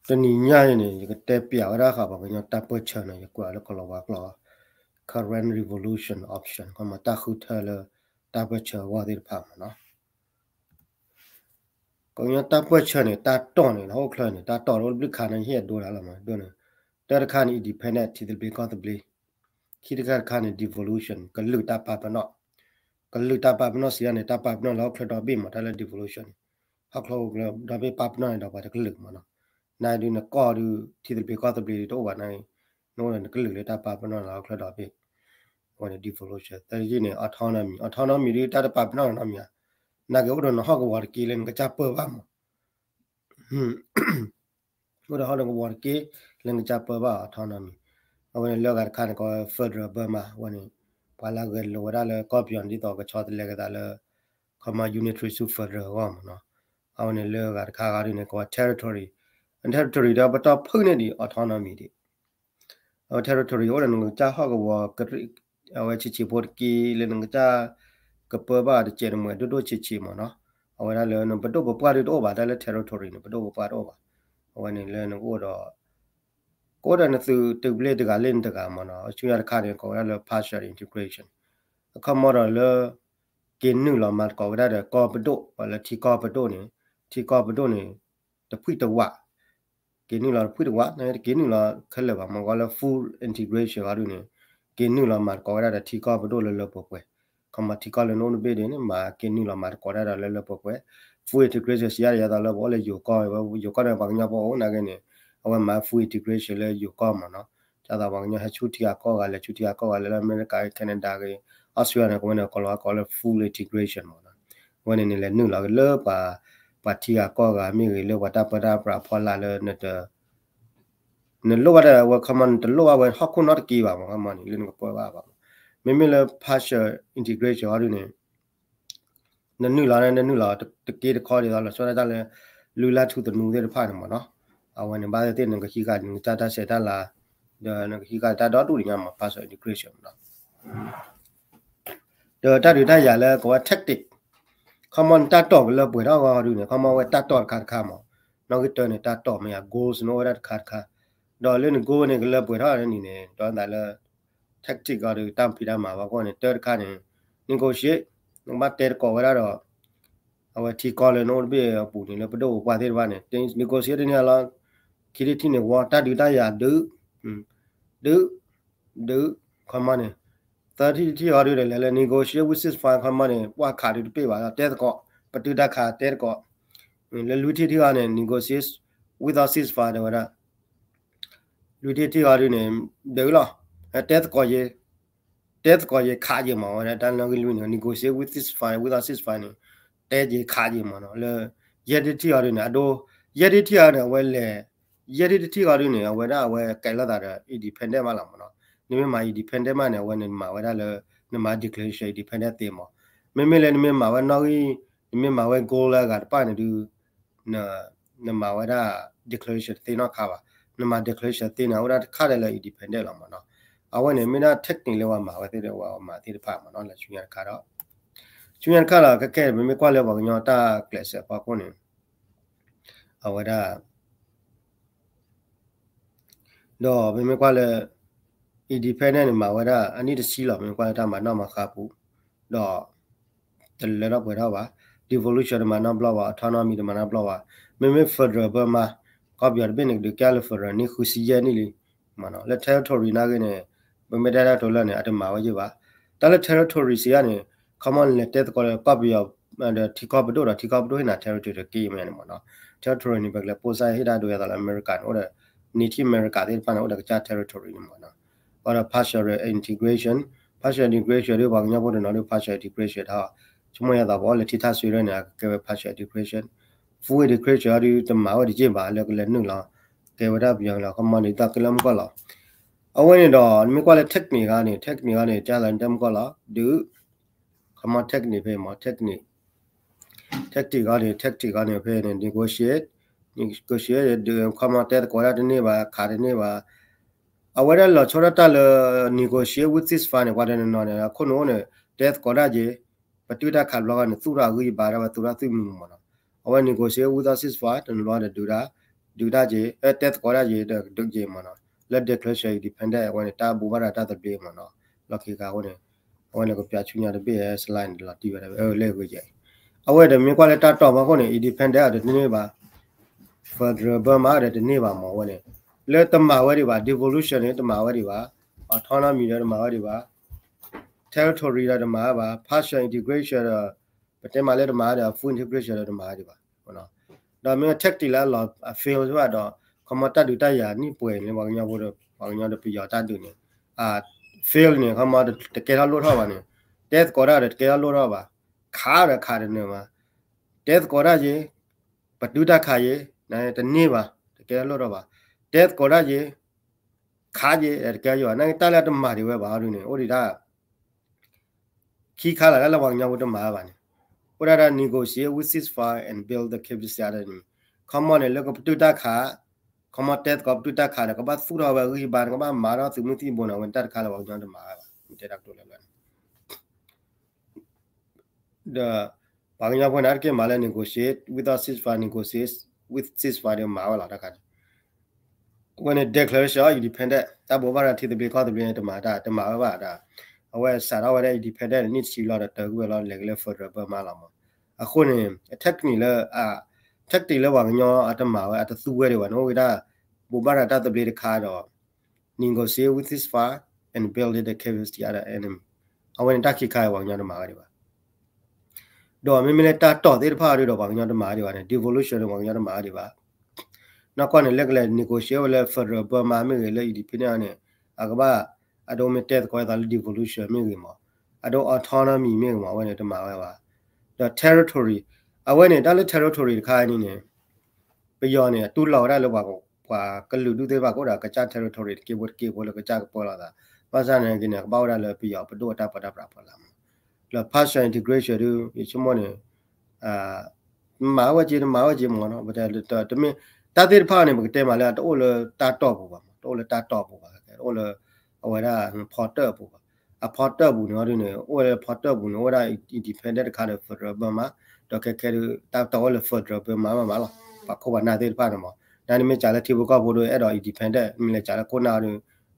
တနံၤညါအံၤန့ၣ် ယကတဲပျးဝဲဒၣ်ဃးပှၤကညီတၢ်ပၢၢ်ဆၢန့ၣ် ယကွဲးအီၤလၢကလီၤဝါကျိာ် current revolution option ခီမီ တၢ်ဃုထၢလၢ တၢ်ပၢၢ်ဆၢအဂီၢ်သ့ၣ်တဖၣ်မီၤနီၤ. ပှၤကညီတၢ်ပၢၢ်ဆၢန့ၣ် တၢ်တီၢ်န့ၣ် လၢဟီၣ်ခိၣ်ချၢန့ၣ် တၢ်တီၢ်တအိၣ်တဘျုးခါန့ၣ် ဟ့ၣ်အဒိဒၣ်လီၤမီၤ ဒိၣ်န့ၣ်, တၢ်တခါန့ၣ် independent ထံသဘျ့ကီၢ်သဘျ့, ခံတခါတခါန့ၣ် devolution ကလုာ်တၢ်ပာ်ပနီၣ်, ကလုာ်တၢ်ပာ်ပနီၣ်စံးဒ်န့ၣ် တၢ်ပာ်ပနီၣ်လၢဟီၣ်ခိၣ်ချၢဒီဘ့ၣ်မီၤ တၢ်လၢ devolution န့ၣ်, ဟီၣ်ခိၣ်ချၢဒီဘ့ၣ်ပာ်ပနီၣ်န့ၣ်ဒီးပှၤတကလုာ်မီၤနီၤ. နဒုးနကီၢ်ဒုး ထံသဘျ့ကီၢ်သဘျ့ဒုးတအိၣ်ဘၣ်နၤ, နအိၣ်ဒီးနကလုာ်လၢတၢ်ပာ်ပနီၣ်လၢဟီၣ်ခိၣ်ချၢဒီဘ့ၣ်, အဝဲန့ၣ် devolution. သၢထံၣ်န့ၣ် autonomy, autonomy ဒုးတၢ်တပာ်ပနီၣ်နီတမံၤဧါ, နာ်က့အိၣ်ဒီးနဟီၣ်ကဝီၤတက့ၢ်လၢနကစၢ်ပၢဘၣ်မီၤ အိၣ်ဒီးဟီၣ်ကဝီၤတက့ၢ်လၢနကစၢ်ပၢဘၣ် autonomy. အဝဲန့ၣ်လၢအဂၤတခါန့ၣ် ကိးဝဲ federal Burma အဝဲန့ၣ် ပှၤလၢအဂဲၤလိာ်ဝဲဒၣ်လၢကီၢ်ပယီၤန့ၣ် ဒ်သိးကဆီတလဲက့ၤသးလၢ ခီမီ unitary ဆူ federal အဂီၢ်မီၤနီၤ. အဝဲန့ၣ်လၢအဂၤတခါဂၤဒ်န့ၣ် ကိးဝဲ territory, territory ဒီးပတီၢ်ဖုၣ်န့ၢ်ဒံး autonomy ဒံး အဝဲ territory အိၣ်ဒီးနကစၢ်ဟီၣ်ကဝီၤ အဝဲဆံးဆံးဖိတက့ၢ်လၢနကစၢ် ကပၢဘၣ်တစဲးတမှဲးဒိၣ်ဒိၣ်ဆံးဆံးမီၤနီၤ. အဝဲဒၣ်လၢနပဒိၣ်ပပှၢ်ဒုးတအိၣ်ဘၣ် တၢ်လၢ territory န့ၣ် ပဒိၣ်ပပှၢ်တအိၣ်ဘၣ်. အဝဲန့ၣ်လၢနကအိၣ်ဒီး ကအိၣ်ဒီးနသုးတုၤဘျ့တဂၤလၢနတဂၤမီၤနီၤ. ဆူညါတခါန့ၣ် ကိးဝဲဒၣ်လၢ partial integration အခီမီဒီးလၢ က့ၤနုာ်လီၤမၤသကိးဝဲဒၣ်ဒီးကီၢ်ပဒိၣ် ပှၤလၢထံကီၢ်ပဒိၣ်န့ၣ်, ထံကီၢ်ပဒိၣ်န့ၣ် တဖှံၣ်တဝး က့ၤနုာ်လီၤတဖှံၣ်တဝး နတက့ၤနုာ်လီၤခဲလၢာ်ဘၣ်မီၤ ကီးလၢ full integration အီၤဒုန့ၣ် က့ၤနုာ်လီၤမၤသကိးဝဲဒၣ်ဒီးထံကီၢ်ပဒိၣ်လၢလၢပှဲၤပှဲၤ, ခီမီထံကီၢ်လၢနအိၣ်တဘ့ၣ်ဒၣ်န့ၣ် မၤက့ၤနုာ်လီၤမၤသကိးဒၣ်ဒီးလၢလၢပှဲၤပှဲၤ, full integration စံးယါဒီးယသးလၢပအိၣ်လၢယိၤကီၢ် ယိၤကီၢ်န့ၣ် ပှၤကညီဖိအိၣ်နာ်က့န့ၣ် အဝဲမၤ full integration လၢယိၤကီၢ်မီၤနီၤ. ဒ်သိးပှၤကညီဟဲဆူထံဂၤကီၢ်ဂၤ လဲၤဆူထံဂၤကီၢ်ဂၤ လဲၤလၢအမဲရကၤဂ့ၤ Canada ဂ့ၤ Australia န့ၣ် ကဝဲန့ၣ် ကိးလီၤကိးလၢ full integration မီၤနီၤ. အဝဲန့ၣ်န့ၣ် လဲၤနုာ်လီၤက့ၤလၢ ပှၤထံဂၤကီၢ်ဂၤမ့ၢ်ဂ့ၤ လၢပှၤတၢ်ပၢတၢ်ပြးအဖီလာ်လၢ နလိၣ်ဘၣ်ဒီးအဝဲ ခီမီ နတလိၣ်ဘၣ်ဝဲဟီၣ်ခိၣ်နီတက့ၢ်ဘၣ်မီၤ ခီမီန့ၣ် လၢနကပၢဘၣ်ဘၣ်မီၤ. မ့မ့ၢ်လၢ partial integration အီၤဒုန့ၣ် နနုာ်လီၤန့ၣ် နနုာ်လီၤတက့ၢ်တခီဒ်သိးလီၤဆီဒၣ်တၢ်လၢ လုၢ်လၢ်ထူသနူသ့ၣ်တဖၣ်န့ၣ်မီၤနီၤ. အဝဲန့ၣ် ဘၣ်သ့ၣ်သ့ၣ် နကဟံးဃာ်နကစၢ်တၢ်ဆဲးတၢ်လၤ ဒီးနကဟံးဃာ်တၢ်ဒီဒူၣ်ဒံးညါမီၤ partial integration မီၤနီၤ. ဒီးတၢ်ဒုးတၢ်ယၤလၢကဝဲ tactic ခီမီ နတၢ်တီၢ်ကလၢပှဲၤထီၣ်အဂီၢ်ဒုန့ၣ် ခီမီဝဲတၢ်တီၢ်တခါတခါမီၤ. နီၣ်ဂံၢ်တၢန့ၣ် တၢ်တီၢ်မ့ၢ်ယၤ goals နအိၣ်ဝဲဒၣ်တခါတခါ ဒီးလၢန goal န့ၣ် ကလၢပှဲၤထီၣ်န့ၣ်န့ၣ် ဒီးနသးလၢ tactic အီၤဒီး တၢ်ဖံးတၢ်မၤဘၣ်အဂီၢ်န့ၣ် တၢတခါန့ၣ် negotiate နကဘၣ်တဲသကိးဝဲဒၣ်ဒီး အဝဲထံကီၢ်လၢနအိၣ်တဘ့ၣ်အပူၤန့ၣ် လၢပဒိၣ်ပပှၢ်သ့ၣ်တဖၣ်န့ၣ် negotiate တန့ၢ်လီၤ. ခံထံၣ်တထံၣ်န့ၣ် ဝီတၢ်ဒုးတၢ်ယၤဒုး ဒုး ဒုး ခီမီန့ၣ် သၢထံၣ်တထံၣ်အီၤဒုးဒီး လဲၤလၢ negotiate with ceasefire ခီမီန့ၣ် ပှၢ်ခးဒုးတပ့ၢ်ဘၣ်ဒီး တဲသကိး ပတုာ်တၢ်ခးတဲသကိး လၢလွံၢ်ထံၣ်တထံၣ်အီၤန့ၣ် negotiate without ceasefire တဲဝဲဒၣ် လွံၢ်ထံၣ်တထံၣ်အီၤဒုးန့ၣ် ဒုးလီၤ တဲသကိးယဲ တဲသကိးယဲခးယဲမီၤ ဝဲဒၣ်တၢ်နီၣ်ဂံၢ်လွံၢ်န့ၣ် negotiate with ceasefire without ceasefire န့ၣ် တဲယဲခးယဲမီၤနီၤ လၢ ယဲၢ်ထံၣ်တထံၣ်အီၤဒုးန့ၣ် အဒိ ယဲၢ်ထံၣ်တထံၣ်အီၤန့ၣ် အဝဲလဲၤ ယဲၢ်ထံၣ်တထံၣ်အီၤဒုးန့ၣ် အဝဲဒၣ်အဝဲကဲလိာ်သးဒီး independent မးလီၤမီၤနီၤ နမ့ၢ်မၤ independent မးန့ၣ် အဝဲန့ၣ်မၤဝဲဒၣ်လၢ နမၤ declaration independent သ့မီၤ မ့မ့ၢ်လၢနမ့ၢ်မၤဝဲနီၣ်ဂံၢ် နမ့ၢ်မၤဝဲ goal လၢအဂၤတဖၣ်န့ၣ်ဒုး နမၤဝဲဒၣ် declaration တသ့နီတခါဘၣ် နမၤ declaration သ့န့ၣ် အဝဲဒၣ်တခါဒဲးလၢ independent လီၤမီၤနီၤ အဝဲန့ၣ် မ့ၢ်ဒၣ် technique လၢပှၤမၤဝဲသ့ၣ်ဒီးပှၤမၤသ့ၣ်တဖၣ်မီၤနီၤ လၢဆူညါတခါဒီး ဆူညါတခါလီၤ ခဲကဲ ပမ့ၢ်ကွၢ်လၢပှၤကညီတၢ်ကျဲးစၢးဖီခိၣ်န့ၣ် အဝဲဒၣ် ဒီးပမ့ၢ်ကွၢ်လၢ independent န့ၣ် မၤဝဲဒၣ်အနံၣ်တဆံလီၤ ပမ့ၢ်ကွၢ်လၢတၢ်မၤနီၣ်မၤဃါပူၤ ဒီး တလၢထီၣ်ပှဲၤထီၣ်ဘၣ် devolution တမၤနီၣ်ဘျီၣ်ဘၣ် autonomy တမၤနီၣ်ဘျီၣ်ဘၣ် မ့မ့ၢ် federal ပၢမၤ ကီၢ်ပယီၤတဘ့ၣ်န့ၣ် ကဒုးကဲလၢ federal နံၣ်ဃုဆံယဲၢ်နံၣ်လံ လၢ territory နာ်ဂ့ၤန့ၣ် ပမ့ၢ်တဲတၢ်တိလၢန့ၣ် အတမၤဝဲယဲၢ်ဘၣ် တၢ်လၢ territory စံးယါန့ၣ် ခီမီ နလဲၤတဲသကိးလၢကီၢ်ပယီၤ ဒီးထံကီၢ်ပဒိၣ်ဒီးထံကီၢ်ပဒိၣ်ဟ့ၣ်နၤ territory တက့ၢ်မ့ၢ်န့ၣ်မီၤနီၤ territory န့ၣ် ပကလဲၤပိၢ်စၢ်ဟ့ၣ်တၢ်ဒိယသးလၢအမဲရကၤန့ၣ် အိၣ်ဒီး native အမဲရကၤသ့ၣ်တဖၣ်န့ၣ် အိၣ်ဒီးကစၢ် territory န့ၣ်မီၤနီၤ ဘၣ်ဒီး partial integration, partial integration ဒီးပှၤကညီဖိတနီၤဒီး partial integration ထီၣ် ဆိကမိၣ်ယသးပှၤအိၣ်လၢထံထၣ်ဆွ့ဒၢန့ၣ် အကကဲဝဲ partial integration, full integration အီၤဒီးတမၤဝဲတက့ၢ်ဘၣ် လၢကလဲၤနုာ်လီၤ ကဲဝဲဒၣ်ပယီၤလီၤ ခီမီန့ၣ် တၢ်ကလၢမုၢ်ကီၢ်လီၤ အဝဲန့ၣ်ဒီး နမ့ၢ်ကွၢ်လၢ technique ဂၤန့ၣ် technique ဂၤန့ၣ် ကလၢနတဲမုၢ်ကီၢ်လီၤ ဒုး ခီမီ technique ဖဲမီၤ technique, tactic ဂၤန့ၣ် tactic ဂၤန့ၣ် ဖဲန့ၣ် negotiate, negotiate ဒုး ခီမီ တဲသကိးတၢ်တန့ၢ်ဘၣ် ခးတန့ၢ်ဘၣ် အဝဲဒၣ်လီၤဆီဒၣ်တၢ်လၢ negotiate with ceasefire န့ၣ် ပှၤတနီၤနီၤန့ၣ် အခိၣ်နူာ်အိၣ်န့ၣ် တဲသကိးတၢ်က့ၤ ပတုာ်တၢ်ခးဘျီဂၤန့ၣ် သူၣ်ထီၣ်အဂံၢ်အဘါဒၣ်ဝဲသူၣ်ထီၣ်သုးမုၢ်မီၤနီၤ အဝဲ negotiate without ceasefire တနီၤဘျီဒီးဒုးဒၣ် ဒုးတၢ်က့ၤ တဲသကိးတၢ်က့ၤဒီးဒုးက့ၤမ့ၢ်နီၤ, လၢ declaration independent အဝဲန့ၣ် တၢ်ဘိးဘၣ်ရၤတၢ်သဘျ့မ့ၢ်နီၤ, လီၢ်ခံခါအဃိန့ၣ် အဝဲန့ၣ်ကပျးဆူညါတဘ့ၣ် slide န့ၣ် လီၤတံၢ်ဝဲဒၣ် လၢအဂ့ၤယဲၢ်အံၤ, အဝဲဒီးမ့ၢ်ကွၢ်လၢတၢ်တီၢ်မးအဃိန့ၣ် independent ဒီးတန့ၢ်ဘၣ်, federal ဘၢမးဒီးတန့ၢ်ဘၣ်မ့ၢ်အဝဲန့ၣ်, လၢတမၤဝဲဒံးဘၣ် devolution န့ၣ် တမၤဝဲဒံးဘၣ်, autonomy ဒီးတမၤဝဲဒံးဘၣ်, territory ဒီးတမၤဝဲဘၣ်, partial integration ဒီး ပတဲမးလၢတမၤဒီး full integration ဒီးတမၤဝဲဒံးဘၣ်, ဒီးမ့ၢ် tactic လၢအလီၤ အ fail ဘၣ်ဒီး ခီမီတၢ်ဒုးတၢ်ယၤနံၣ်ပှဲၤန့ၣ် ပှၤကညီဖိဒီး ပှၤကညီဒီးပယီၤတၢ်ဒုးန့ၣ် အ fail န့ၣ် ခီမီတကဲထီၣ်လိၣ်ထီၣ်ဘၣ်န့ၣ်, တဲသကိးတၢ်ဒီးတကဲထီၣ်လိၣ်ထီၣ်ဘၣ်, ခးဒီးခးတနၢၤဘၣ်, တဲသကိးတၢ်ယ့ၤ, ပတုာ်တၢ်ခးယ့ၤ, တန့ၢ်ဘၣ်, တကဲထီၣ်လိၣ်ထီၣ်ဘၣ်, တဲသကိးတၢ်ယ့ၤ ခးယ့ၤ တကဲယိာ်ဘၣ်, နာ်က့တၢ်လၢအတမၤဒံးဝဲဘၣ်အီၤဒုန့ၣ် အိၣ်ဒံးတၢ် ခံခါလီၤ တၢ်လၢပှၤကညီဖိတမၤဝဲဘၣ်န့ၣ်, အိၣ်ဒၣ်တၢ် negotiate with ceasefire and build the capacity န့ၣ်, ခီမီန့ၣ် လၢကပတုာ်တၢ်ခး, ခီမီတဲသကိးပတုာ်တၢ်ခးဒီး ကဘၣ်သူၣ်ထီၣ်ဝဲအဂံၢ်အဘါန့ၣ် ကဘၣ်မၤထီၣ်သုးမုၢ်သံၣ်ဘိန့ၣ် အဝဲန့ၣ်တၢ်တခါလၢပှၤကညီတမၤဝဲဘ၁ၣ်, တဲတၢ်ကတိၤလၢလၢန့ၣ် ဒီးပှၤကညီဖိန့ၣ် အါတက့ၢ်မၤလၢ negotiate without ceasefire, negotiate with ceasefire ဒီးမၤဝဲလီၤတၢ်ခါန့ၣ်, အဝဲန့ၣ် declaration of independent တၢ်ဘိးဘၣ်ရၤထံသဘျ့ကီၢ်သဘျ့န့ၣ် တမၤတၢ် တမၤဝဲဘၣ်ဒီး အဝဲစးထီၣ်ဝဲဒၣ် independent န့ၣ် နံၣ်တဆံလီၤဒီးတၢ်ကွံာ်ဝဲလီၤ လဲၤက့ၤလၢ federal ဘၢမးလီၤမး, အဃိန့ၣ် tactic လၢ tactic လၢပှၤကညီအတမၤဝဲ အတသူဝဲဒံးဘၣ်န့ၣ် အိၣ်ဝဲဒၣ် ဘိးဘၣ်ရၤတၢ်သဘျ့တခါဒီး negotiate with ceasefire and build the capacity of the enemy, အဝဲန့ၣ်တၢ်ခံခါအံၤပှၤကညီတမၤဝဲဒံးဘၣ်, ဒီးမ့မ့ၢ်လၢတၢ်တီၢ်သ့ၣ်တဖၣ်အံၤဒီးပှၤကညီတမၤဝဲဒံးဘၣ်န့ၣ် devolution န့ၣ် ပှၤကညီတမၤဝဲဒံးဘၣ်, နီၢ်ကီၢ်န့ၣ် လၢကလဲၤ negotiate ဝဲလၢ federal ဘၢမးမ့ၢ်ဂ့ၤ လၢ independent န့ၣ် အကဘၣ် အဒိမ့ၢ်တဲသကိးအသးလၢ devolution မ့ၢ်ဂ့ၤမး, အဒိ autonomy မ့ၢ်ဂ့ၤမး အဝဲန့ၣ်တမၤဝဲဘၣ်, ဒီး territory အဝဲန့ၣ် တၢ်လၢ territory တခါအံၤန့ၣ်န့ၣ် ပယီၤန့ၣ် အတူၢ်လိာ်ဝဲဒၣ်လၢပှၤ ပှၤကလုာ်ဒူၣ်သ့ၣ်တဖၣ်ကအိၣ်ဒီးကစၢ် territory တက့ၢ်ဖိတက့ၢ်ဖိလၢကစၢ်ကပၢလီၤသး, ဘၣ်ဆၣ်န့ၣ်က့န့ၣ် ကဘၣ်အိၣ်ဒၣ်လၢပယီၤပဒိၣ်အတၢ်ပၢတၢ်ပြးဖီလာ်မး, လၢ partial integration ဒု ယဆိကမိၣ်န့ၣ် မၤဝဲက့ၤ တမၤဝဲက့ၤမးနီၤ, တမ့ၢ် တၢ်သ့ၣ်တဖၣ်န့ၣ် ပကတဲမးလၢတအိၣ်လၢတၢ်တီၢ်ပူၤဘၣ်မး, တအိၣ်လၢတၢ်တီၢ်ပူၤဘၣ်, တအိၣ်လၢ အဝဲဒၣ် ဖီတၢၣ်အပူၤဘၣ်, အဖီတၢၣ်ပူၤန့ၣ်အီၤဒုန့ၣ် အိၣ်လၢဖီတၢၣ်ပူၤန့ၣ် အိၣ်ဝဲဒၣ် independent တခါဒီး federal ဘၢမး, ဒီးခဲခဲဒု တၢ်တီၢ်အိၣ်လၢ federal ဘၢမးမးမးလီၤ, ပှၤခိၣ်ပှၤနၢ်သ့ၣ်တဖၣ်န့ၣ်မး, တၢ်န့ၣ်မ့ၢ်စးလၢထံဖိကီၢ်ဖိဒု အဲၣ်ဒိး independent မ့ၢ်လဲၤစးလၢခိၣ်နၢ်အီၤဒု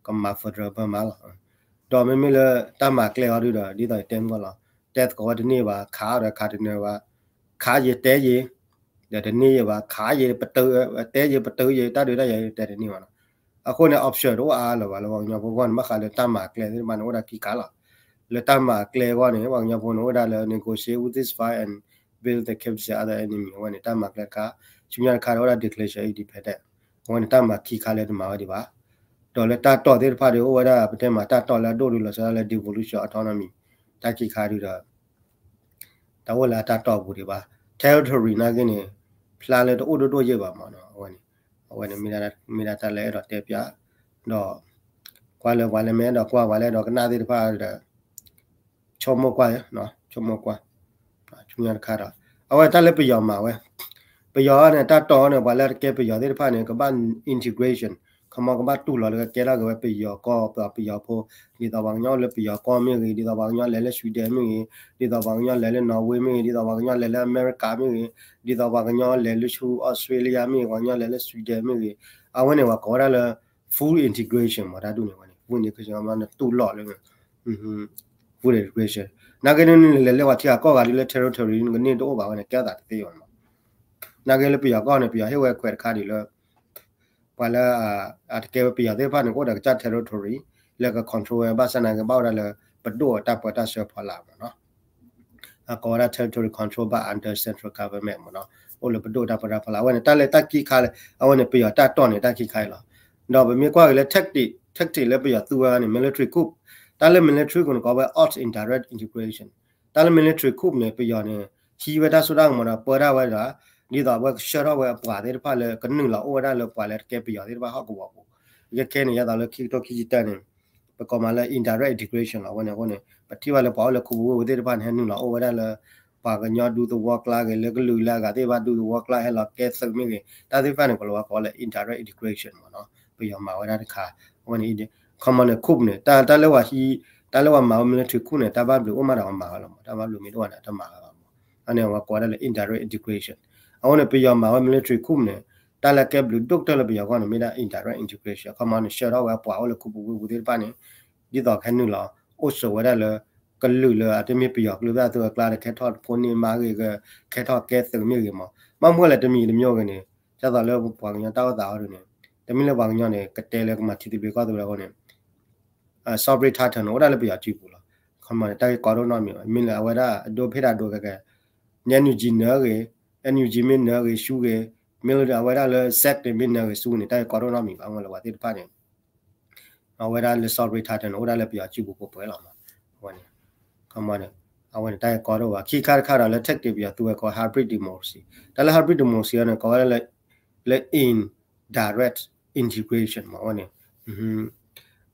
ကမၤ federal ဘၢမးလီၤ, ဒီးမ့မ့ၢ်လၢတၢ်မၤကျဲအီၤဒုဒီး ဒ်သိးယတဲမုၢ်လီၤ, တဲသကိးဝဲတန့ၢ်ဘၣ်, ခးဒီးခးတနၢၤဘၣ်, ခးယဲၤတဲယဲၤ, ဒီးတန့ၢ်ယဲၤဘၣ်, ခးယဲၤပတုာ်, တဲယဲၤပတုာ်ယဲၤ, တၢ်ဒုးတၢ်ယၤတဲတန့ၢ်ဘၣ်နီၤ, အဃိန့ၣ် option တအိၣ်အါလၢၤဘၣ် လၢပှၤကညီဖိအဂီၢ်န့ၣ် ဘၣ်ဃးလၢတၢ်မၤကျဲသ့ၣ်တဖၣ်န့ၣ် အိၣ်ဒၣ်ခံခါလီၤ, လᢢတၢ်မၤကျဲအဂီၢ်န့ၣ် ပှၤကညီဖိန့ၣ် အိၣ်ဝဲဒၣ်လၢ negotiate with ceasefire and build the capacity of the enemy အဝဲန့ၣ် တၢ်မၤကျဲတခါ, ဆူညါတခါဒီးအိၣ်ဒၣ် declaration independent, အဝဲန့ၣ်တၢ်မၤခံခါလၢတမၤဝဲဒံးဘၣ်, ဒီးလၢတၢ်တီၢ်သ့ၣ်တဖၣ်ဒီး အိၣ်ဝဲဒၣ်ပတဲမးတၢ်တီၢ်လၢအဒိၣ်ဒုလီၤဆီဒၣ်လၢ devolution autonomy, တၢ်ခံခါဒုဒီး တၢ်အိၣ်လၢအတၢ်တီၢ်ပူၤဒံးဘၣ်, territory နာ်က့န့ၣ် ဖျါလၢတအိၣ်ဒိၣ်ဒိၣ်ယဲၢ်ဘၣ်မးနီၤ, အဝဲန့ၣ် အဝဲန့ၣ်မ့ၢ်ဒၣ်တၢ်လၢအဲၣ်ဒိးတဲပၠး, ဒီး ကွၢ်လၢပှၤလၢမ့ၢ်အဲၣ်ဒိးကွၢ် ပှၤလၢအဲၣ်ဒိးကနၣ်သ့ၣ်တဖၣ်ဒီး ဆိကမိၣ်ကွၢ်, ဆိကမိၣ်ကွၢ်, ဆူညါတခါဒီး အဝဲတၢ်လၢပယီၤမၤဝဲ, ပယီၤန့ၣ် တၢ်တီၢ်န့ၣ် ပှၤလၢတကဲပယီၤသ့ၣ်တဖၣ်န့ၣ် ကဘၣ် integration, ခီမီကဘၣ်တူၢ်လိာ်လၢကကဲထီၣ်က့ၤဝဲပယီၤကီၢ် ပယီၤဖိ, ဒ်သိးပှၤကညီအိၣ်လၢပယီၤကီၢ်မ့ၢ်ဂ့ၤ, ဒ်သိးပှၤကညီလဲၤလၢ Sweden မ့ၢ်ဂ့ၤ, ဒ်သိးပှၤကညီလဲၤလၢ Norway မ့ၢ်ဂ့ၤ, ဒ်သိးပှၤကညီလဲၤလၢအမဲရကၤမ့ၢ်ဂ့ၤ, ဒ်သိးပှၤကညီလဲၤလၢဆူ Australia မ့ၢ်ဂ့ၤ, ပှၤကညီလဲၤလၢ Sweden မ့ၢ်ဂ့ၤ, အဝဲန့ၣ် ပှၤကိးဝဲဒၣ်လၢ full integration မး တၢ်ဒ်န့ၣ်ဝဲန့ၣ် full integration မး နတူၢ်လိာ်လၢ full integration, နာ်က့န့ၣ် နလဲၤလၢပှၤထံဂၤကီၢ်ဂၤဒ်လၢ territory နကန့ၢ်တအိၣ်ဘၣ်ဝဲန့ၣ် ကဲထီၣ်သးတသ့ဘၣ်မး, နာ်က့လၢပယီၤကီၢ်န့ၣ် ပယီၤဟ့ၣ်ဝဲခွဲးတခါဒ်လၢ ပှၤလၢ အတကဲဝဲပယီၤသ့ၣ်တဖၣ်န့ၣ် ကအိၣ်ဒီးကစၢ် territory လၢက control ဝဲ ဘၣ်ဆၣ်နာ်က့ဘၣ်ဝဲဒၣ်လၢ ပဒိၣ်အတၢ်ပၢတၢ်ဆှၢဖီလာ်မးနီၤ, အကိးဝဲဒၣ် territory control ဘၣ် under central government မးနီၤ, အိၣ်လၢပဒိၣ်တၢ်ပၢတၢ်ဖီလာ်, အဝဲန့ၣ် တၢ်လၢတၢ်ခံခါလၢ အဝဲန့ၣ် ပယီၤတၢ်တီၢ်န့ၣ် တၢ်ခံခါအံၤလီၤ. ဒီးပမ့ၢ်ကွၢ်က့ၤလၢ tactic, tactic လၢပယီၤသူဝဲန့ၣ် military coup, တၢ်လၢ military coup န့ၣ် ကိးဝဲ ops indirect integration, တၢ်လၢ military coup န့ၣ် ပယီၤန့ၣ် ဟံးဝဲတၢ်စိတၢ်ကမီၤဒီးပၢတၢ်ဝဲဒၣ် ဒ်သိးအဝဲကဆှၢထီၣ်ဝဲအပှၤသ့ၣ်တဖၣ်လၢကနုာ်လီၤအိၣ်ဝဲဒၣ်လၢပှၤလၢတကဲပယီၤသ့ၣ်တဖၣ်ဟီၣ်ကဝီၤပူၤ, ခဲခဲန့ၣ် ယသးလၢခံကထိခံဆံတၢန့ၣ် ပကိးမးလၢ indirect integration လီၤ. အဝဲန့ၣ်အဃိန့ၣ် ပထံၣ်ဘၣ်လၢပှၤအိၣ်လၢခူပူၤဝ့ၢ်ပူၤသ့ၣ်တဖၣ်န့ၣ် ဟဲနုာ်လီၤအိၣ်ဝဲဒၣ်လၢ ပှၤကညီဒူသဝီကျါဂ့ၤ လၢကလုာ်လၢအဂၤသ့ၣ်တဖၣ်ဒူသဝီကျါ ဟဲလီၤကဲသုးမ့ၢ်ဂ့ၤ တၢ်သ့ၣ်တဖၣ်န့ၣ် ပှၤလၢဝဲကိးလၢ indirect integration မးနီၤ, ပယီၤမၤဝဲဒၣ်တခါ, အဝဲန့ၣ် ခီမီန့ၣ် coup န့ၣ် တၢ်လၢဝဲဟံး တၢ်လၢဝဲမၤဝဲ military coup န့ၣ် တၢ်ဘၣ်ဘျုးအိၣ်မးဒီးဝဲမၤဝဲလီၤမး, တၢ်ဘၣ်ဘျုးမ့ၢ်တအိၣ်န့ၣ် တမၤဝဲဘၣ်မး, အန့ၣ်ဝဲကိးဝဲဒၣ်လၢ indirect integration, အဃိန့ၣ် ပယီၤမၤဝဲ military coup န့ၣ် တၢ်လၢကဲဘျုးဒိၣ်ကတၢၢ်လၢပယီၤကီၢ်န့ၣ် မ့ၢ်ဒၣ် indirect integration အခီပညီန့ၣ် ဆှၢထီၣ်ဝဲပှၤအိၣ်လၢခူပူၤဝ့ၢ်ပူၤသ့ၣ်တဖၣ်န့ၣ် ဒ်သိးကဟဲနုာ်လီၤ အိၣ်ဆိးဝဲဒၣ်လၢ ကလုာ်လၢအတမ့ၢ်ပယီၤကလုာ်ဘၣ်အသိးအကျါဒီး ကဲထီၣ်တဖိန့ၢ်မါဂ့ၤ ကဲထီၣ်ကဲသုးမ့ၢ်ဂ့ၤမး ဘၣ်မနုၤလဲၣ်တမံၤတမံၤဂ့ၤန့ၣ် ဒ်သိးလၢပှၤကညီတၢ်အိၣ်သးအီၤဒ်န့ၣ် တမ့ၢ်လၢပှၤကညီန့ၣ် ကတဲလၢကမၤထံသဘျ့ကီၢ်သဘျ့အဃိန့ၣ် sovereign title န့ၣ် အိၣ်ဒၣ်လၢပယီၤစုပူၤလီၤ. အခီပညီန့ၣ် တၢ်ဂ့ၢ်ကီဒိၣ်နီတမံၤဘၣ် မ့ၢ်လၢအဝဲဒၣ်အဒိဖ့ၣ်တၢ်ဒိကဲကဲ NUG နၢဂ့ၤ NUG မ့ၢ်နၢဂ့ၤဆူဂ့ၤ မ့ၢ်လၢအဝဲဒၣ်လၢ SAC န့ၣ် မ့ၢ်နၢဂ့ၤဆူဂ့ၤန့ၣ် တၢ်ဂ့ၢ်ကီဒိၣ်နီတမံၤဘၣ် အဝဲလၢပှၤသ့ၣ်တဖၣ်န့ၣ် အဝဲဒၣ်လၢ sovereign title န့ၣ် အိၣ်ဒၣ်လၢပယီၤစုပူၤပှဲၤပှဲၤလီၤမး အဝဲန့ၣ် အခီပညီန့ၣ် အဝဲန့ၣ် တၢ်ဂ့ၢ်ကီဒိၣ်ဘၣ် ခံခါတခါဒီးလၢ tactic ပယီၤသူဝဲကီး hybrid democracy တၢ်လၢ hybrid democracy န့ၣ် ကိးဝဲဒၣ်လၢ လၢ indirect integration မး အဝဲန့ၣ်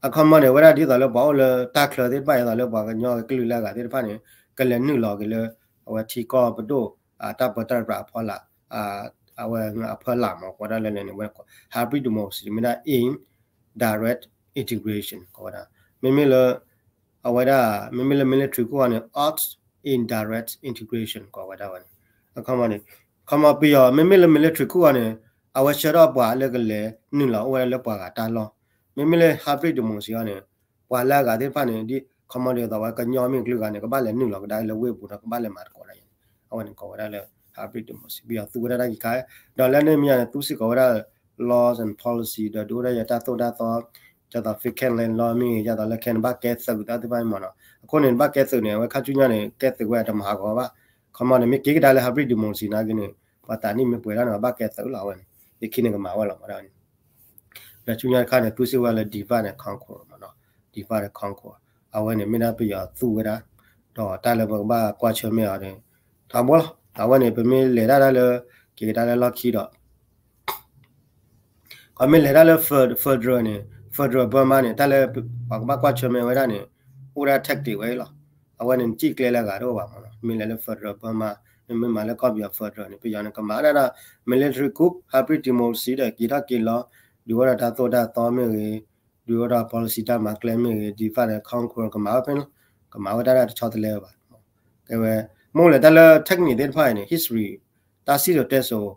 အခီပညီန့ၣ် အဝဲဒၣ်ဒ်သိးလၢပှၤအိၣ်လၢတၢ်ချၢသ့ၣ်တဖၣ် ဒ်သိးလၢပှၤကညီကလုာ်လၢအဂၤသ့ၣ်တဖၣ်န့ၣ် ကလဲၤနုာ်လီၤက့ၤလၢ အဝဲထံကီၢ်ပဒိၣ် တၢ်ပၢတၢ်ပြးအဖီလာ် အဝဲအဖီလာ်မး ကိးဝဲဒၣ်လၢလဲၣ်န့ၣ် အဝဲ hybrid democracy မ့ၢ်ဒၣ် indirect integration ကိးဝဲဒၣ် မ့မ့ၢ်လၢ အဝဲဒၣ် မ့မ့ၢ်လၢ military coup န့ၣ် indirect integration ကိးဝဲဒၣ်ဝဲန့ၣ် အခီပညီန့ၣ် အခီပညီပယီၤ မ့မ့ၢ်လၢ military coup န့ၣ် အဝဲဆှၢထီၣ်ပှၤလၢကလဲၤနုာ်လီၤအိၣ်ဝဲဒၣ်လၢပှၤဂၤတၢ်လီၢ် မ့မ့ၢ်လၢ hybrid democracy န့ၣ် ပှၤလၢအဂၤသ့ၣ်တဖၣ်န့ၣ် ဒ်အခီပညီဒ်သိးဝဲကညီမ့ၢ်ကလုာ်ဂၤန့ၣ် ကဘၣ်လဲၤနုာ်လီၤကဒါလၢဝ့ၢ်ပူၤဒီး ကဘၣ်လဲၤမၤသကိးတၢ်ယါန့ၣ် အဝဲန့ၣ်ကိးဝဲဒၣ်လၢ hybrid democracy ပယီၤသူဝဲဒၣ်တၢ်ဂ့ၢ်ခါ ဒီးလၢန့ၣ်မ့ၢ်ယါန့ၣ် သူစ့ၢ်ကီးဝဲဒၣ် laws and policy ဒီးဒုးအိၣ်ဒၣ်ယတၢ်သိၣ်တၢ်သီ ဒ်သိး vacant land law မ့ၢ်ဂ့ၤ ဒ်သိးလၢခဲန့ၣ် ဘၣ်ကဲသုးတၢ်သ့ၣ်တဖၣ်မးနီၤ အဃိန့ၣ် ဘၣ်ကဲသုးန့ၣ် အဝဲခါဆူညါန့ၣ် ကဲသုးဝဲတမၤဟးဂီၤဘၣ် အခီပညီန့ၣ် မ့ၢ်က့ၤကဒါလၢ hybrid democracy နာ်က့န့ၣ် ပှၤသးနံၣ်မ့ၢ်ပှဲၤဒၣ်န့ၣ် ဘၣ်ကဲသုးလီၤဝဲန့ၣ် ယခံန့ၣ်ကမၤဝဲလီၤမးဒၣ်န့ၣ် ဒီးဆူညါတခါန့ၣ် သူစ့ၢ်ဝဲလၢ divide and conquer မးနီၤ divide and conquer အဝဲန့ၣ်မ့ၢ်ဒၣ်ပယီၤသူဝဲဒၣ် ဒီးတၢ်လၢပကဘၣ်ကွၢ်ဆၢၣ်မဲာ်အီၤန့ၣ် ထီဘိလီၤ အဝဲန့ၣ် ပမ့ၢ်လဲၤတၢ်တၢ်လၢ က့ၤကဒါလၢလီၢ်ခံဒီး ခီမ့ၢ်လဲၤတၢ်လၢ federal န့ၣ် federal Burma န့ၣ် တၢ်လၢပှၤကဘၣ်ကွၢ်ဆၢၣ်မဲာ်ဝဲဒၣ်န့ၣ် အိၣ်ဒၣ် tactic ဝဲအံၤလီၤ အဝဲန့ၣ် နစံၣ်ကျဲလၢအဂၤတအိၣ်ဘၣ်မးနီၤ မ့ၢ်လဲၤလၢ federal Burma နမ့ၢ်မၤလၢကီၢ်ပယီၤ federal န့ၣ် ပယီၤန့ၣ် ကမၤဒၣ်ဒီး military coup hybrid democracy ဒီးက့ၤထီၣ်က့ၤလီၤ ဒုးအိၣ်ဒီးတၢ်သိၣ်တၢ်သီမ့ၢ်ဂ့ၤ ဒုးအိၣ်ဒီး policy တၢ်မၤကျဲမ့ၢ်ဂ့ၤ divide and conquer ကမၤဝဲဖဲန့ၣ်လီၤ ကမၤဝဲတၢ်ဒၣ်တဆီတလဲဝဲဘၣ် ကဲဝဲ မ့ၢ်လဲၤတၢ်လၢ technique သ့ၣ်တဖၣ်အံၤန့ၣ် history တၢ်စံၣ်စိၤတဲစိၤ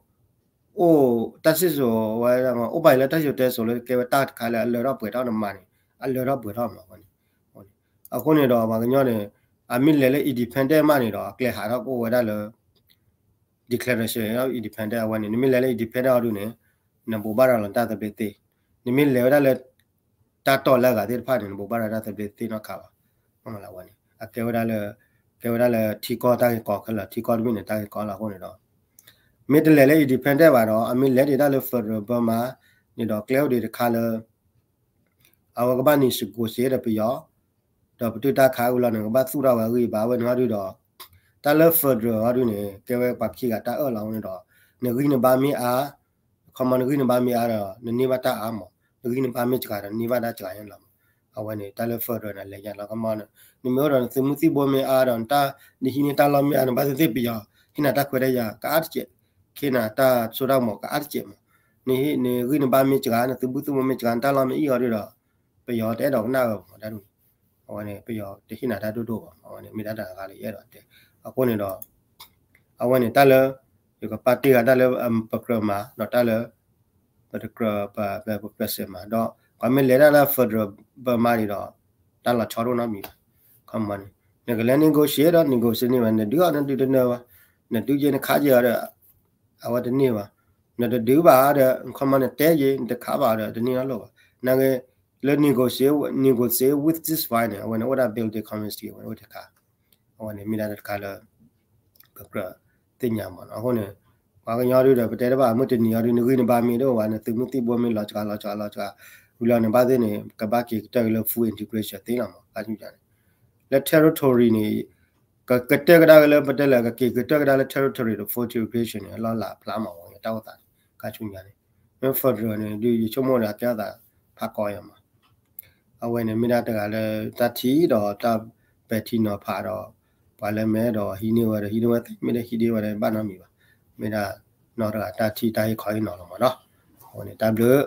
အိၣ် တၢ်စံၣ်စိၤဝဲ အိၣ်ဘၣ်အံၤလၢတၢ်စံၣ်စိၤတဲစိၤလၢကဲဝဲတၢ်တခါလၢအလၢထီၣ်ပှဲၤထီၣ်နမၤန့ၣ် အလၢထီၣ်ပှဲၤထီၣ်မးဝဲန့ၣ် အဃိန့ၣ်ဒီးပှၤကညီန့ၣ် အမ့ၢ်လဲၤလၢ independent မးန့ၣ်ဒီး အကျဲဟးထီၣ်ကအိၣ်ဝဲဒၣ်လၢ declaration of independent အဝဲန့ၣ် နမ့ၢ်လဲၤလၢ independent အီၤဒုန့ၣ် နဘိးဘၣ်ရၤလီၤတၢ်သဘျ့သ့ နမ့ၢ်လဲၤဝဲဒၣ်လၢ တၢ်တီၢ်လၢအဂၤသ့ၣ်တဖၣ်န့ၣ် နဘိးဘၣ်ရၤတၢ်သဘျ့သ့နီတခါဘၣ် အဝဲန့ၣ် အကဲဝဲဒၣ်လၢ ကဲဝဲဒၣ်လၢထံကီၢ်တၢ်ဂ့ၢ်ကီခဲလၢာ် ထံကီၢ်တဘ့ၣ်န့ၣ် တၢ်ဂ့ၢ်ကီလီၤအဃိန့ၣ်ဒီး မ့ၢ်တလဲၤလၢ independent ဘၣ်ဒီး အမ့ၢ်လဲၤဒံးတၢ်လၢ federal Burma န့ၣ်ဒီး ကျဲအိၣ်ဒံးတခါလၢ အဝဲကဘၣ် negotiate ဒီးပယီၤ ဒီးပတုာ်တၢ်ခးအုလီၤန့ၣ် ကဘၣ်သူၣ်ထီၣ်ဝဲအဂံၢ်အဘါ အဝဲန့ၣ်ဟီဒုဒီး တၢ်လၢ federal ဟီဒုန့ၣ် ကဲဝဲပှၤခံဂၤတၢ်အၢၣ်လီၤအဃိန့ၣ်ဒီး နဂံၢ်နဘါမ့ၢ်အါ ခီမီ နဂံၢ်နဘါမ့ၢ်အါဒီး နန့ၢ်ဘၣ်တၢ်အါမး နဂံၢ်နဘါမ့ၢ်စှၤဒီး နန့ၢ်ဘၣ်တၢ်စှၤညါလီၤမး အဝဲန့ၣ် တၢ်လၢ federal န့ၣ် လဲၤညါလီၤ ခီမီ နမ့ၢ်အိၣ်ဒီးနသုးမုၢ်သံၣ်ဘိမ့ၢ်အါဒီး နတၢ် နဟံးန့ၢ်တၢ်လီၢ်မ့ၢ်အါ နဘၣ်သ့ၣ်သ့ၣ်ပယီၤ ဟ့ၣ်နၤတၢ်ခွဲးတၢ်ယာ် ကအါတကဲး ခ့နၤတၢ်ဆိတၢ်မီၤကအါတကဲးမး နဂံၢ်နဘါမ့ၢ်စှၤ နသုးမုၢ်သံၣ်ဘိမ့ၢ်စှၤ နတၢ်လီၢ်မ့ၢ်အံၣ်အီၤဒုဒီး ပယီၤတအဲၣ်ဒိးကနၣ်ဝဲမး တၢ်ဒ်န့ၣ် အဝဲန့ၣ် ပယီၤတဟ့ၣ်နၤတၢ်ဒိၣ်ဒိၣ်ဘၣ် အဝဲန့ၣ် မ့ၢ်တၢ်တဂၤလၢယအဲၣ်ဒိးတဲ အဃိန့ၣ်ဒီး အဝဲန့ၣ်တၢ်လၢ ယကပာ်တ့ၢ်ဂၤတၢ်လၢ ပကြၢးမၤ ဒီးတၢ်လၢ ပတကြၢး ပ ပကြၢးစဲးမၤ ဒီး ပှၤမ့ၢ်လဲၤတၢ်လၢ federal Burma န့ၣ်ဒီး တၢ်လီၤဆီဒိၣ်နီတမံၤဘၣ် ခီမီန့ၣ် နကလဲၤ negotiate ဒီး negotiate န့ၢ်ဘၣ် နဒုးအီၤနဒုးတနၢၤဘၣ် နဒုးယဲနခးယဲအီၤဒီး အဝဲတန့ၢ်ဘၣ် နတဒုးဘၣ်ဒီး ခီမီနတဲယဲ နတခးဘၣ်ဒီး တန့ၢ်နီတလိၣ်ဘၣ် နာ်က့ လၢ negotiate negotiate with ceasefire န့ၣ် အဝဲန့ၣ်အိၣ်ဒၣ် building capacity အဝဲန့ၣ်အိၣ်တခါ အဝဲန့ၣ်မ့ၢ်ဒၣ်တခါလၢ ပကြၢးသ့ၣ်ညါမးနီၤ အဃိန့ၣ် ပှၤကညီဒုဒီး ပတဲတဘၣ် မုၢ်တနံၤအီၤဒု နဂံၢ်နဘါမ့ၢ်တအိၣ်ဘၣ် နသုးမုၢ်သံၣ်ဘိမ့ၢ်လီၤစှၤလီၤစှၤလီၤစှၤ ဝံၤလီၤန့ၣ်ဘၣ်သ့ၣ်န့ၣ် ကဘၣ်က့ၤကတၢၢ်က့ၤလၢ full integration သ့လီၤမး ခါဆူညါန့ၣ် လၢ territory န့ၣ် ကကတၢၢ်ကဒါက့ၤလၢ ပတဲလၢ ကက့ၤကတၢၢ်ကဒါလၢ territory ဒီး full integration န့ၣ် အလီၢ်လၢ်ဖျါမး ဝဲတၢ်အိၣ်သးန့ၣ် ခါဆူညါန့ၣ် မ့ၢ် federal န့ၣ် ဒုးယဆိကမိၣ်ဒီး အကဲအသးဖးကီယၤမး အဝဲန့ၣ်မ့ၢ်ဒၣ်တဂၤလၢတၢ်ထံၣ်ဒီးတၢ်ပဲာ်ထံနီၤဖးဒီး ပှၤလၢမဲဒီးဟံးန့ၢ်ဝဲဒီးဟံးန့ၢ်ဝဲသ့ မ့ၢ်ဒၣ်ဟံးန့ၢ်ဝဲဒီးဘၣ်နီတမံၤဘၣ်. မ့ၢ်ဒၣ်နီၢ်တဂၤတၢ်ထံၣ်တၢ်ဟ့ၣ်ခီဟ့ၣ်နီၤလီၤမးနီၤ. အဝဲန့ၣ်တၢ်ဘျုး